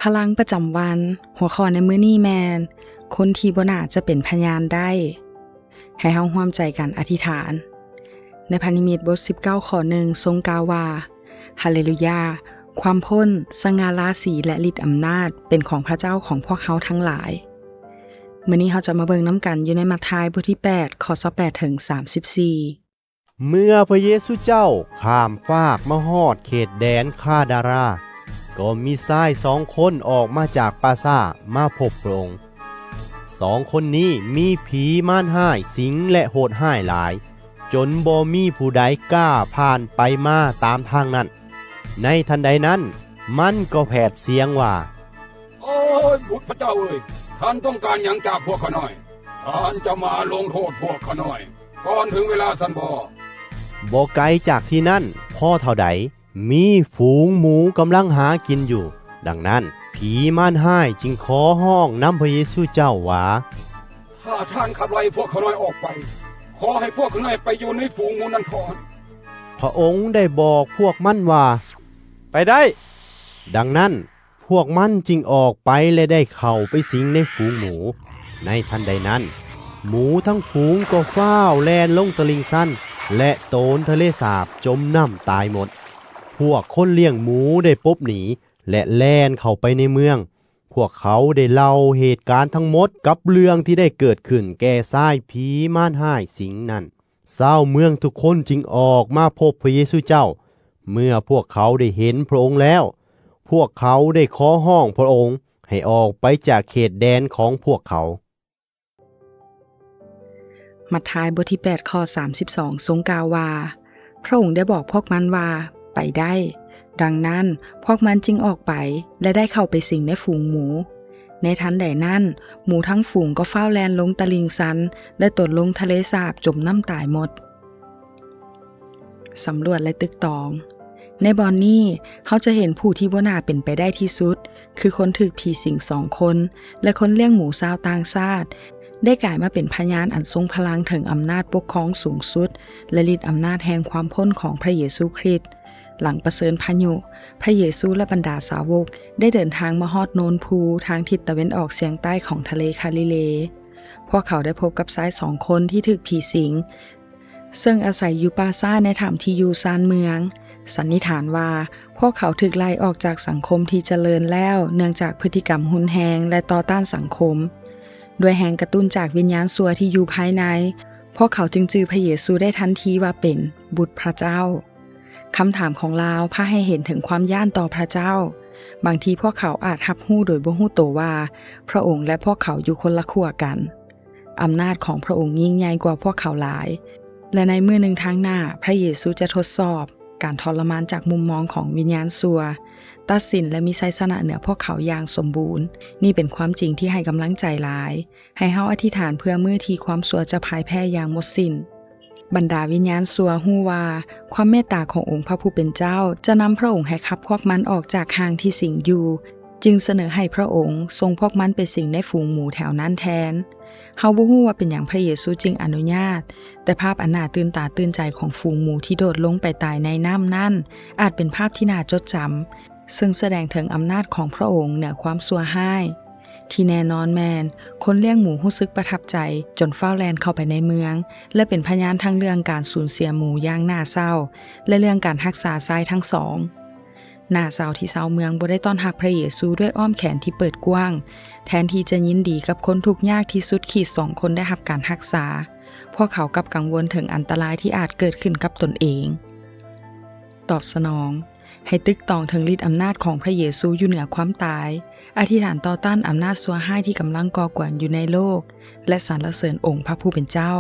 ພະລັງປະຈຳວັນ, ຫົວຂໍ້ໃນມື້ນີ້ແມ່ນ ຄົນທີ່ບໍ່ໜ້າຈະເປັນພະຍານໄດ້. ໃຫ້ເຮົາຮ່ວມໃຈກັນອະທິຖານ. ໃນພະນິມິດບົດສິບເກົ້າ ຂໍ້ໜຶ່ງ ຊົງກ່າວວ່າ, ຮາເລລູຢາ, ຄວາມພົ້ນ, ສະຫງ່າລາສີ ແລະ ລິດອຳນາດ ເປັນຂອງພະເຈົ້າຂອງພວກເຮົາທັງຫຼາຍ. ມື້ນີ້ເຮົາຈະມາເບິ່ງນຳກັນຢູ່ໃນມັດທາຍບົດທີແປດ ຂໍ້ຊາວແປດ ເຖິງ ສາມສິບສີ່. ເມື່ອພະເຢຊູເຈົ້າຂ້າມຟາກມາຮອດເຂດແດນຄາດາຣາ, ກໍມີຊາຍສອງຄົນອອກມາຈາກປ່າຊ້າມາພົບພະອົງ. ສອງຄົນນີ້ມີຜີມານຮ້າຍສິງ ແລະ ໂຫດຮ້າຍຫຼາຍ, ຈົນບໍ່ມີຜູ້ໃດກ້າຜ່ານໄປມາຕາມທາງນັ້ນ. ໃນທັນໃດນັ້ນ, ມັນກໍແຜດສຽງວ່າ, ໂອ້ຍ, ບຸດພະເຈົ້າເອີຍ, ທ່ານຕ້ອງການຫຍັງຈາກພວກຂ້ານ້ອຍ? ທ່ານຈະມາລົງໂທດພວກຂ້ານ້ອຍ ກ່ອນເຖິງເວລາຊັ້ນບໍ? ບໍ່ໄກຈາກທີ່ນັ້ນພໍເທົ່າໃດ, ມີຝູງໝູກຳລັງຫາກິນຢູ່. ດັ່ງນັ້ນ, ຜີມານຮ້າຍຈຶ່ງຂໍຮ້ອງນຳພະເຢຊູເຈົ້າວ່າ, ຖ້າທ່ານຂັບໄລ່ພວກຂ້ານ້ອຍອອກໄປ, ຂໍໃຫ້ພວກຂ້ານ້ອຍໄປຢູ່ໃນຝູງໝູນັ້ນເທາະ. ພະອົງໄດ້ບອກພວກມັນວ່າ, ໄປໄດ້. ດັ່ງນັ້ນ, ພວກມັນຈຶ່ງອອກໄປ ແລະ ໄດ້ເຂົ້າໄປສິງໃນຝູງໝູ. ໃນທັນໃດນັ້ນ, ໝູທັງຝູງກໍຟ້າວແລ່ນລົງຕະລິ່ງຊັນ ແລະ ໂຕນທະເລສາບຈົມນ້ຳຕາຍໝົດ. ພວກຄົນລ້ຽງໝູໄດ້ປົບໜີ ແລະ ແລ່ນເຂົ້າໄປໃນເມືອງ. ພວກເຂົາໄດ້ເລົ່າເຫດການທັງໝົດກັບເລື່ອງທີ່ໄດ້ເກີດຂຶ້ນແກ່ຊາຍຜີມານຮ້າຍສິງນັ້ນ. ຊາວເມືອງທຸກຄົນຈຶ່ງອອກມາພົບພະເຢຊູເຈົ້າ. ເມື່ອພວກເຂົາໄດ້ເຫັນພະອົງແລ້ວ, ພວກເຂົາໄດ້ຂໍຮ້ອງພະອົງໃຫ້ອອກໄປຈາກເຂດແດນຂອງພວກເຂົາ. ມັດທາຍບົດທີແປດ ຂໍ້ສາມສິບສອງ ຊົງກ່າວວ່າ, ພະອົງໄດ້ບອກພວກມັນວ່າ, ໄປໄດ້. ດັ່ງນັ້ນ, ພວກມັນຈຶ່ງອອກໄປ ແລະ ໄດ້ເຂົ້າໄປສິງໃນຝູງໝູ. ໃນທັນໃດນັ້ນ, ໝູທັງຝູງກໍຟ້າວແລ່ນລົງຕະລິ່ງຊັນ ແລະ ຕົນລົງທະເລສາບຈົມນ້ຳຕາຍໝົດ. ສຳຫຼວດ ແລະ ຕຶກຕອງ. ໃນບ່ອນນີ້, ເຮົາຈະເຫັນຜູ້ທີ່ບໍ່ໜ້າເປັນໄປໄດ້ທີ່ສຸດ, ຄືຄົນຖືກຜີສິງສອງຄົນ ແລະ ຄົນລ້ຽງໝູຊາວຕ່າງຊາດ ໄດ້ກາຍມາເປັນພະຍານອັນຊົງພະລັງເຖິງອຳນາດປົກຄອງສູງສຸດ ແລະ ລິດອຳນາດແຫ່ງຄວາມພົ້ນຂອງພະເຢຊູຄຣິດ. ຫຼັງປະເຊີນພະຍຸ, ພະເຢຊູ ແລະ ບັນດາສາວົກໄດ້ເດີນທາງມາຮອດໂນນພູທາງທິດຕາເວັນອອກສຽງໃຕ້ຂອງທະເລຄາລີເລ. ພວກເຂົາໄດ້ພົບກັບຊາຍສອງຄົນທີ່ຖືກຜີສິງ, ເຊິ່ງອາໄສຢູ່ປ່າຊ້າໃນຖ້ຳທີ່ຢູ່ຊານເມືອງ. ສັນນິຖານວ່າ ພວກເຂົາຖືກໄລ່ອອກຈາກສັງຄົມທີ່ຈະເລີນແລ້ວ ເນື່ອງຈາກພຶດຕິກຳຮຸນແຮງ ແລະ ຕໍ່ຕ້ານສັງຄົມ. ດ້ວຍແຮງກະຕຸ້ນຈາກວິນຍານຊົ່ວທີ່ຢູ່ພາຍໃນ, ພວກເຂົາຈຶ່ງຈື່ພະເຢຊູໄດ້ທັນທີວ່າເປັນບຸດພະເຈົ້າ. ຄຳຖາມຂອງລາວພາໃຫ້ເຫັນເຖິງຄວາມຢ້ານຕໍ່ພະເຈົ້າ. ບາງທີພວກເຂົາອາດຮັບຮູ້ໂດຍບໍ່ຮູ້ໂຕວ່າ ພະອົງ ແລະ ພວກເຂົາຢູ່ຄົນລະຂົ້ວກັນ. ອຳນາດຂອງພະອົງຍິ່ງໃຫຍ່ກວ່າພວກເຂົາຫຼາຍ, ແລະ ໃນມື້ໜຶ່ງທາງໜ້າ, ພະເຢຊູຈະທົດສອບການທໍລະມານຈາກມຸມມອງຂອງວິນຍານຊົ່ວ, ຕັດສິນ ແລະ ມີໄຊຊະນະເໜືອພວກເຂົາຢ່າງສົມບູນ. ນີ້ເປັນຄວາມຈິງທີ່ໃຫ້ກຳລັງໃຈຫຼາຍ. ໃຫ້ເຮົາອະທິຖານເພື່ອມື້ທີ່ຄວາມຊົ່ວຈະພ່າຍແພ້ຢ່າງໝົດສິ້ນ. ບັນດາວິນຍານຊົ່ວຮູ້ວ່າ ຄວາມເມດຕາຂອງອົງພະຜູ້ເປັນເຈົ້າຈະນຳພະອົງໃຫ້ຂັບພວກມັນອອກຈາກຮ່າງທີ່ສິງຢູ່, ຈຶ່ງສະເໜີໃຫ້ພະອົງສົ່ງພວກມັນໄປສິງໃນຝູງໝູແຖວນັ້ນແທນ. ເຮົາບໍ່ຮູ້ວ່າເປັນຫຍັງພະເຢຊູຈຶ່ງອະນຸຍາດ, ແຕ່ພາບອັນໜ້າຕື່ນຕາຕື່ນໃຈຂອງຝູງໝູທີ່ໂດດລົງໄປຕາຍໃນນ້ຳນັ້ນ ອາດເປັນພາບທີ່ໜ້າຈົດຈຳ, ເຊິ່ງສະແດງເຖິງອຳນາດຂອງພະອົງເໜືອຄວາມຊົ່ວຮ້າຍ. ທີ່ແນ່ນອນແມ່ນ, ຄົນລ້ຽງໝູຮູ້ສຶກປະທັບໃຈຈົນຟ້າວແລ່ນເຂົ້າໄປໃນເມືອງ ແລະ ເປັນພະຍານທັງເລື່ອງການສູນເສຍໝູຢ່າງໜ້າເສົ້າ ແລະ ເລື່ອງການຮັກສາຊາຍທັງສອງ. ໜ້າເສົ້າທີ່ຊາວເມືອງບໍ່ໄດ້ຕ້ອນຮັບພະເຢຊູດ້ວຍອ້ອມແຂນທີ່ເປີດກວ້າງ. ແທນທີ່ຈະຍິນດີກັບຄົນທຸກຍາກທີ່ສຸດຂີດສອງຄົນໄດ້ຮັບການຮັກສາ, ພວກເຂົາກັບກັງວົນເຖິງອັນຕະລາຍທີ່ອາດເກີດຂຶ້ນກັບຕົນເອງ. ຕອບສະໜອງ. ໃຫ້ຕຶກຕອງເຖິງລິດອຳນາດຂອງພະເຢຊູຢູ່ເໜືອຄວາມຕາຍ, ອະທິຖານຕໍ່ຕ້ານອຳນາດຊົ່ວຮ້າຍທີ່ກຳລັງກໍ່ກວນຢູ່ໃນໂລກ ແລະ ສັນລະເສີນອົງພະຜູ້ເປັນເຈົ້າ.